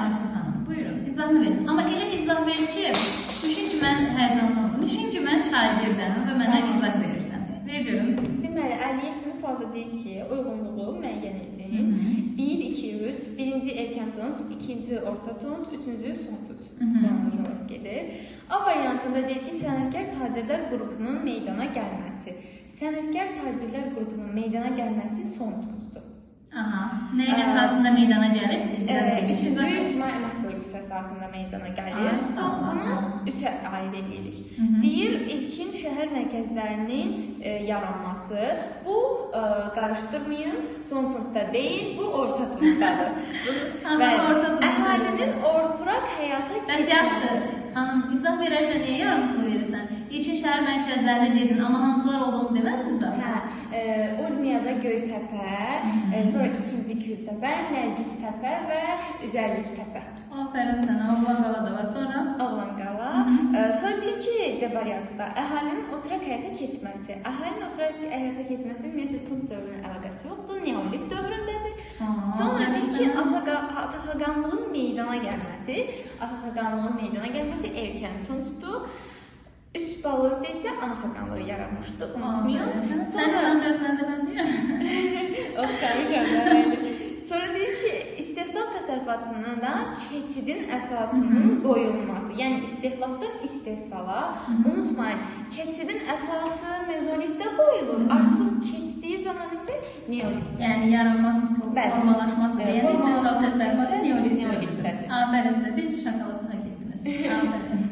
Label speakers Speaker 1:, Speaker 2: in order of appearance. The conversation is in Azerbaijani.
Speaker 1: Aysu xanım, buyurun, izahını verin. Amma elə izah verin ki, düşün ki, mən həyəcanlanıram. Düşün ki, mən şagirdəm və mənə izah verirsən. Ver görüm.
Speaker 2: Deməli, 57-ci sualda deyir ki, uyğunluğu müəyyən edin. 1, 2, 3, birinci erkən tunc, ikinci orta tunc, üçüncü son tunc. Xronoloji olaraq gedir. A variantında deyir ki, sənətkar tacirlər qrupunun meydana gəlməsi. Sənətkar tacirlər qrupunun meydana gəlməsi son tuncdur.
Speaker 1: Aha. Nəyin əsasında meydana gəlib?
Speaker 2: Üçüncü ictimai əmək bölgüsü əsasında meydana gəlir. Son bunu 3-ə aid edirik. Deyir, ilkin şəhər mərkəzlərinin yaranması. Bu, qarışdırmayın, son tuncda deyil, bu orta tuncdadır. Əhalinin oturaq həyata keçməsi.
Speaker 1: Bəs yaxşı, xanım, izah verərkən niyə yarımsını verirsən? İlkin şəhər mərkəzlərində dedin, amma hansılar olduğunu demədin izah?
Speaker 2: Hə, Urmiyada Göytəpə, sonra ikinci Kültəpə, Nərgiztəpə və Üzərliktəpə.
Speaker 1: Afərin sənə, Oğlanqala da var. Sonra?
Speaker 2: Oğlanqala. Sonra deyir ki, C variantında əhalinin oturaq həyata keçməsi. Əhalinin oturaq həyata keçməsi ümumiyyətlə Tunc dövrünün əlaqəsi yoxdur, Neolit dövründədir. Sonra deyir ki, Ataxaqanlığın meydana gəlməsi, Ataxaqanlığın meydana gəlməsi erkən Tuncdur. Üst balıqda isə Ana xaqanlığı yaranmışdı, unutmayın.
Speaker 1: Sən biraz mən də bənzəyirəm.
Speaker 2: Oxşamışam, bəli. Sonra deyir ki, istehsal təsərrüfatında keçidin əsasının qoyulması, yəni istehlakdan istehsala, unutmayın, keçidin əsası mezolitdə qoyulur, artıq keçdiyi zaman isə neolitdə.
Speaker 1: Yəni yaranması, formalaşması deyəndə istehsal təsərrüfatı neolitdədir. Afərin sizə, bir şokolad hak etdiniz. Afərin.